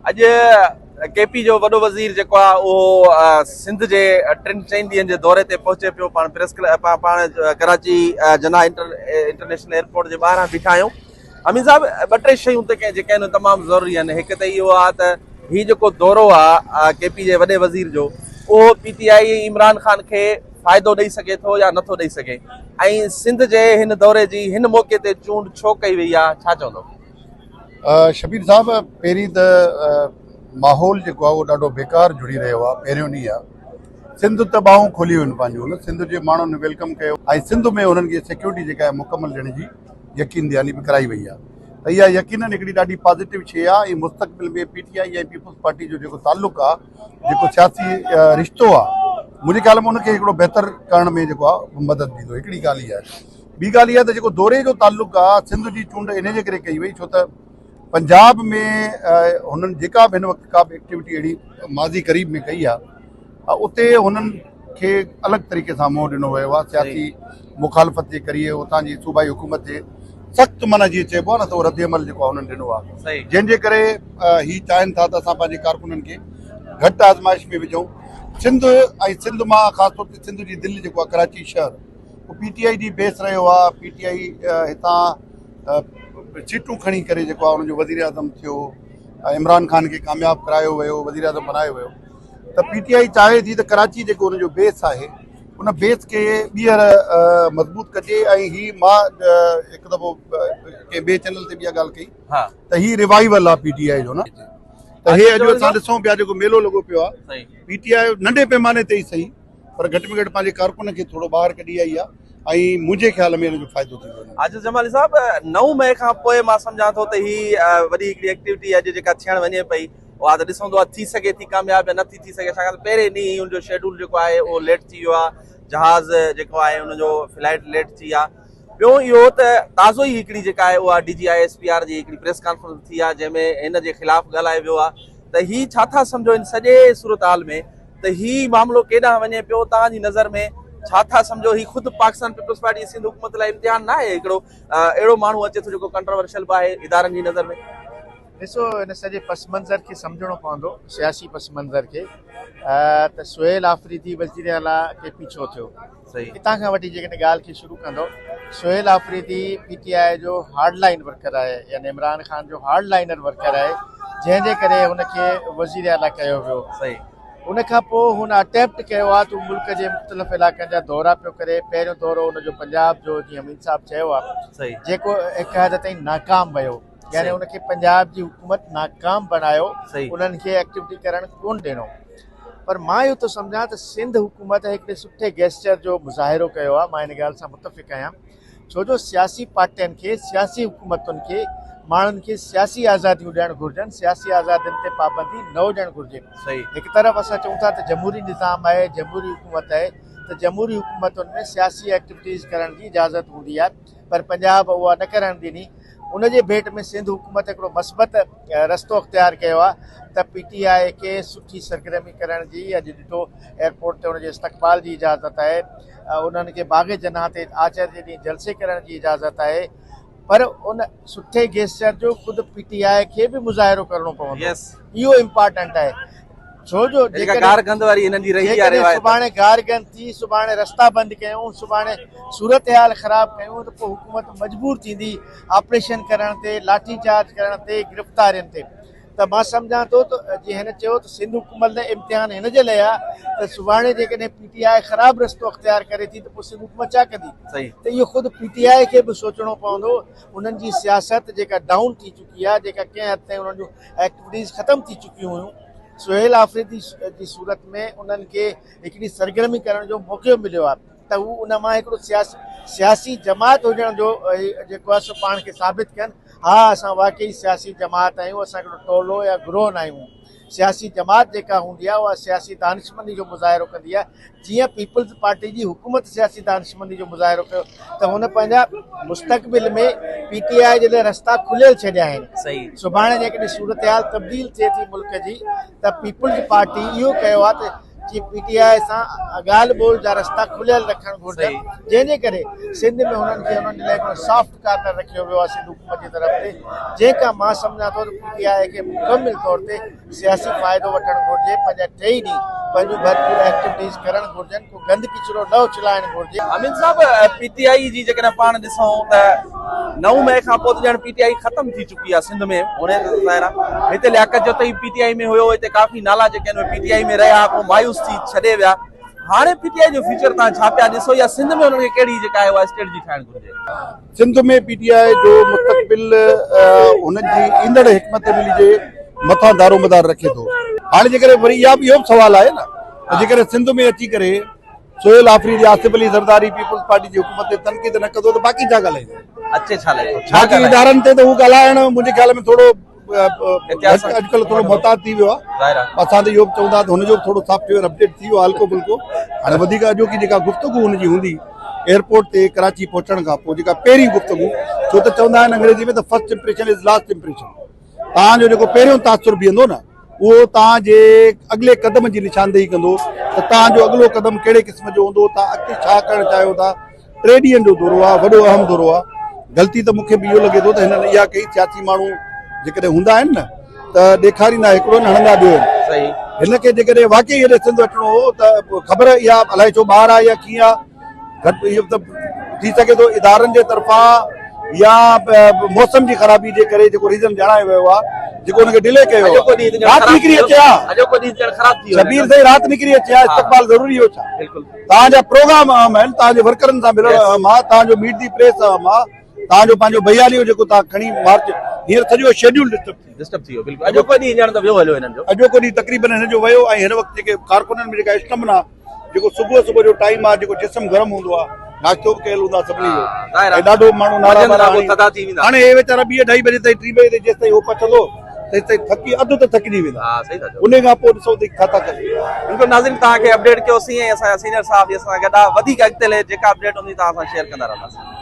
اڄ ڪي پي جو وڏو وزير جيڪو آهي اهو سنڌ جي ٽن چئن ڏينهن جي دوري تي پهچي پيو پاڻ پريس پاڻ ڪراچي جناح انٽرنيشنل ايئرپورٽ جي ٻاهران بيٺا آهيون امين صاحب ٻه ٽي شيون ته جيڪي آهن تمام ضروري آهن هڪ ته اهو آهي ته هي جيڪو دورو آهي ڪي پي جي وڏي وزير جو اهو پي ٽي آئي عمران خان کي فائدو ڏئي سگهي ٿو يا نٿو ڏئي سگهي ۽ سنڌ جي هن دوري جي هن موقعي تي چونڊ ڇو ڪئي وئي آهي ڇا چوندو؟ شبير صاحب پهرين ته ماحول جيڪو آهي اهو ڏاڍو بيڪار جڙي رهيو آهي پهريون ڏينهن آهي سنڌ ته ٻانهون کولي ويون پنهنجون نه سنڌ جي ماڻهن welcome ڪيو ۽ سنڌ ۾ انهن کي سيڪيورٽي جيڪا آهي مڪمل ڏيڻ جي يقين دهاني به ڪرائي وئي آهي ته اها يقينن هڪڙي ڏاڍي پازيٽو شيء آهي ۽ مستقبل ۾ پي ٽي آء ۽ پيپلز پارٽي جو جيڪو تعلق آهي جيڪو سياسي رشتو آهي منهنجي خيال ۾ ان کي هڪڙو بهتر ڪرڻ ۾ جيڪو آهي مدد ڏيندو هڪڙي ڳالهه اها آهي ٻي ڳالهه اها ته جيڪو دوري جو تعلق آهي سنڌ جي چونڊ انهي جي ڪري ڪئي وئي ڇو ته پنجاب ۾ هنن جيڪا به هن وقت ڪا به ايڪٽيوٽي اهڙي ماضي قريب ۾ ڪئي آهي اتي هنن کي الڳ طريقي سان منهن ڏنو ويو آهي سياسي مخالفت جي ڪري اتان جي صوبائي حڪومت جي سخت معنيٰ جيئن چئبو آهي نه ته رد عمل جيڪو هنن ڏنو آهي جنهن جي ڪري هي چاهين ٿا ته اسان پنهنجي ڪارڪنن کي گهٽ آزمائش ۾ وجهون سنڌ ۽ سنڌ مان خاص طور تي سنڌ جي دل جيڪو آهي ڪراچي شهر پوء پي ٽي آء جي بيس رهيو آ پي ٽي آء هتان سيٽون کڻي ڪري جيڪو آ ان جو وزير اعظم ٿيو عمران خان کي ڪامياب ڪرايو ويو وزير اعظم بنايو ويو ته پي ٽي آء چاهي ٿي ته ڪراچي جيڪو ان جو بيس آهي ان بيس کي ٻيهر مضبوط ڪجي ۽ هي مان هڪ دفعو ڪنهن ٻئي چينل تي به اها ڳالهه ڪئي ته هي ريوائيول آ پي ٽي آء جو نه ته هي اڄ اسان ڏسون پيا جيڪو ميلو لڳو پيو آ پي ٽي آء ننڍي پيماني تي ئي صحيح پر گهٽ ۾ گهٽ پنهنجي ڪارڪن کي ٿورو ٻاهر ڪڍي آئي آهي ۽ منهنجي خيال ۾ ان جو فائدو ٿيندو. عاجز جمالي صاحب نو مئي کان پوء مان سمجهان ٿو ته هي وڏي هڪڙي ايڪٽيوٽي اڄ جيڪا ٿيڻ وڃي پئي اها ته ڏسون ٿو ٿي سگهي ٿي ڪامياب يا نه ٿي ٿي سگهي ڇاڪاڻ ته پهرين ڏينهن ئي ان جو شيڊول جيڪو آهي اهو ليٽ ٿي ويو آهي جهاز جيڪو آهي ان جو فلائيٽ ليٽ ٿي آهي ٻيو اهو ته تازو ئي هڪڙي جيڪا آهي اها D G I S P R جي هڪڙي پريس ڪانفرنس ٿي آهي جنهن ۾ هن جي خلاف ڳالهايو ويو آهي ته هي ڇا ٿا سمجهو ان سڄي صورتحال ۾ ته هي معاملو ڪيڏانهن وڃي پيو، توهان جي نظر ۾ ڇا ٿا سمجهو؟ هي خود پاڪستان پيپلز پارٽي جي سنڌ حڪومت لاء امتحان ناهي؟ هڪڙو اهڙو ماڻهو اچي ٿو جيڪو ڪنٽروورشل به آهي ادارن جي نظر ۾. ڏسو ان سڄي پس منظر کي سمجهڻو پوندو، سياسي پس منظر کي ته سهيل آفريدي وزير اعليٰ ڪي پي ڇو ٿيو؟ اتان کان وٺي جيڪڏهن ڳالهه کي شروع ڪندو Sohail Afridi P T I جو هارڊ لائن ورڪر آهي يعني عمران خان جو هارڊ لائنر ورڪر آهي جنهن جي ڪري هن کي وزير اعليٰ ڪيو ويو ان کان پوء هن اٽيمپٽ ڪيو آهي ته ملڪ جي مختلف علائقن جا دورا پيو ڪري پهريون دورو هن جو پنجاب جو جيئن امين صاحب چيو آهي جيڪو هڪ حد تائين ناڪام ويو يعني ان کي پنجاب جي حڪومت ناڪام بڻايو انهن کي ايڪٽيوٽي ڪرڻ ڪون ڏنو پر مان اهو ٿو سمجهان ته سنڌ حڪومت هڪڙي سٺي گيسچر جو مظاهرو ڪيو آهي مان ان ڳالهه سان متفق آهيان ڇو جو سياسي پارٽين کي سياسي حڪومتن کي ماڻهن کي سياسي آزاديون ڏيڻ گهرجن سياسي آزادين تي پابندي نه هجڻ گهرجي هڪ طرف اسان چئون ٿا ته جمهوري نظام آهي جمهوري حڪومت آهي ته جمهوري حڪومتن ۾ سياسي ايڪٽيوٽيز ڪرڻ جي اجازت هوندي آهي پر پنجاب اها نه ڪرڻ ڏني ان جي ڀيٽ ۾ سنڌ حڪومت هڪڙو مثبت رستو اختيار ڪيو آهي ته پي ٽي آء کي سٺي سرگرمي ڪرڻ جي اڄ ڏٺو ايئرپورٽ تي ان جي استقبال جي اجازت آهي انهن کي باغ جناح تي آچر جي ڏينهن جلسي ڪرڻ جي اجازت آهي پر ان سٺي گيسچر جو خود پي ٽي آء کي به مظاهرو ڪرڻو پوندو اهو امپارٽنٽ آهي ڇو جو جيڪا گار گند واري هنن جي رهي آهي روايت سڀاڻي گار گند ٿي سڀاڻي رستا بند ڪيون سڀاڻي صورتحال خراب ڪيون ته پوء حڪومت مجبور ٿيندي آپريشن ڪرڻ تي لاٺي چارج ڪرڻ تي گرفتارين تي ته مان سمجهان ٿو ته جي هن چيو ته سنڌ حڪومت لاء امتحان هن جي لاء آهي ته سڀاڻي جيڪڏهن پي ٽي آء خراب رستو اختيار ڪري ٿي ته پوء سنڌ حڪومت ڇا ڪندي ته اهو خود پي ٽي آء کي به سوچڻو پوندو انهن جي سياست جيڪا ڊائون ٿي چڪي آهي جيڪا ڪنهن حد تائين انهن جون ايڪٽيوٽيز ختم ٿي چڪيون هيون سهيل آفريدي جي صورت ۾ انهن کي هڪڙي سرگرمي ڪرڻ جو موقعو مليو آهي ته هو ان مان هڪڙو سياسي جماعت هجڻ جو جيڪو آهي سو پاڻ کي ثابت ڪن ها اسان واقعي سياسي جماعت آهيون اسان هڪڙو ٽولو يا گروهه نه آهيون سياسي جماعت جيڪا هوندي آهي اها سياسي دانشمندي جو مظاهرو ڪندي آهي جيئن پيپلز پارٽي جي حڪومت سياسي دانشمندي جو مظاهرو ڪيو ته هن پنهنجا مستقبل ۾ پي ٽي آء جي لاء رستا کليل ڇڏيا آهن سڀاڻي جيڪڏهن صورتحال تبديل ٿئي ٿي ملڪ جي ته پيپلز پارٽي اهو ڪيو آهي ته جي پي ٽي آء سان ڳالهه ٻولهه جا رستا کليل رکڻ گهرجن جنهن جي ڪري سنڌ ۾ هنن کي انهن جي لاء هڪڙو سافٽ ڪارنر رکيو ويو آهي سنڌ حڪومت جي طرف تي جنهن کان مان سمجهان ٿو ته پي ٽي آء کي مڪمل طور تي سياسي فائدو وٺڻ گهرجي پنهنجا ٽيئي ڏينهن پنهنجون ڀرپور ايڪٽيوٽيز ڪرڻ گهرجن ڪو گند ڪچرو نه اڇلائڻ گهرجي. امين صاحب پي ٽي آء جي جيڪڏهن پاڻ ڏسون ته نو مئي کان پوء ته ڄڻ پي ٽي آء ختم ٿي چڪي آهي سنڌ ۾ هونئن ته ظاهر آهي هتي لياقت جتوئي پي ٽي آء ۾ هيو هتي ڪافي نالا جيڪي آهن اهي پي ٽي آء ۾ رهيا پوء مايوس ٿي ڇڏي ويا هاڻي پي ٽي آء جو فيوچر تان ڇا پيا ڏسو يا سنڌ ۾ انهن کي ڪهڙي جيڪا آهي اها اسٽريٽجي ٺاهڻ گهرجي؟ سنڌ ۾ پي ٽي آء جو مستقبل هنن جي ايندڙ حڪمت عملي جي مٿان دارومدار رکي ٿو. هاڻي جيڪڏهن وري اها به اهو به سوال آهي نه ته جيڪڏهن سنڌ ۾ اچي ڪري سهيل آفريدي آصف علي زرداري پيپلز پارٽي جي حڪومت تي تنقيد نه ڪندو ته باقي ڇا ڳالهائيندو؟ اچي ڇا لئي ٿو؟ ڇا باقي ڳالهائيندو؟ ادارن تي ته هو ڳالهائڻ منهنجي خيال ۾ ٿورو اڄڪلهه ٿورو محتاط ٿي ويو آهي اسان ته اهو به چوندا ته هن جو به ٿورو سافٽ ويئر اپڊيٽ ٿي ويو آهي هلڪو ڦلڪو هاڻي وڌيڪ اڄوڪي جيڪا گفتگو هن جي هوندي ايئرپورٽ تي ڪراچي پهچڻ کان پوء جيڪا پهرين گفتگو ڇو ته چوندا آهن انگريزي ۾ ته first impression is last impression توهان جو جيڪو پهريون تاثر بيهندو نه اهو توهان جي اڳلي قدم جي نشاندهي ڪندو ته توهان جو اڳلو قدم ڪهڙي قسم جو هوندو توهان اڳتي ڇا ڪرڻ چاهيو ٿا ٽي ڏينهن جو دورو آهي وڏو اهم دورو آهي غلطي ته مون کي به اهو لڳي ٿو ته هنن اها ڪئي سياسي ماڻهو جيڪڏهن هوندا آهن نه ته ڏيکاريندا هڪڙو آهن هڻندا ٻيو آهن صحيح هن کي جيڪڏهن واقعي هيڏي سنڌ اچڻو هو ته خبر اها الائي ڇو ٻاهر آهي يا ڪيئن آهي گهٽ اهو ته ٿي سگهي ٿو ادارن جي طرفان يا موسم جي خرابي جي ڪري جيڪو ريزن ڄاڻايو ويو آهي جيڪو ان کي ڊلي ڪيو اڄوڪو ڏينهن ته ڄڻ رات خراب نڪري ٿي اچي ها اڄوڪو ڏينهن ڄڻ خراب ٿي ويو شبير سائين رات نڪري اچي ها استقبال ضروري هو ڇا بلڪل توهان جا پروگرام اهم آهن توهان جي ورڪرن سان ملڻ اهم آهي توهان جو ميٽ the press اهم آهي توهان جو پنهنجو بيانيو جيڪو توهان کڻي مارچ هينئر سڄو شيڊيول ڊسٽرب ٿي ڊسٽرب ٿي ويو بلڪل اڄوڪو ڏينهن ڄڻ ته ويو هليو هنن جو اڄوڪو ڏينهن تقريبن هن جو ويو ۽ هن وقت جيڪي ڪارڪنن ۾ جيڪا اسٽمنا جيڪو صبح صبح جو ٽائيم آهي جيڪو جسم گرم هوندو آهي ناشتو به ڪيل هوندو آهي سڀني جو ۽ ڏاڍو ماڻهو نارا بارا هاڻي هي ويچارا ٻي اڍائي بجي تائين ٽي بجي تائين جيستائين هو پڇندو تيستائين ٿڪي اڌ ته ٿڪجي ويندا انهي کان پوء ڏسو ته ڇا ٿا ڪن. بلڪل ناظرين توهان کي اپڊيٽ ڪيوسين ۽ اسان جا سينئر صحافي اسان سان گڏ آ وڌيڪ اڳتي لئي جيڪا اپڊيٽ هوندي توهان سان شيئر ڪندا رهنداسين.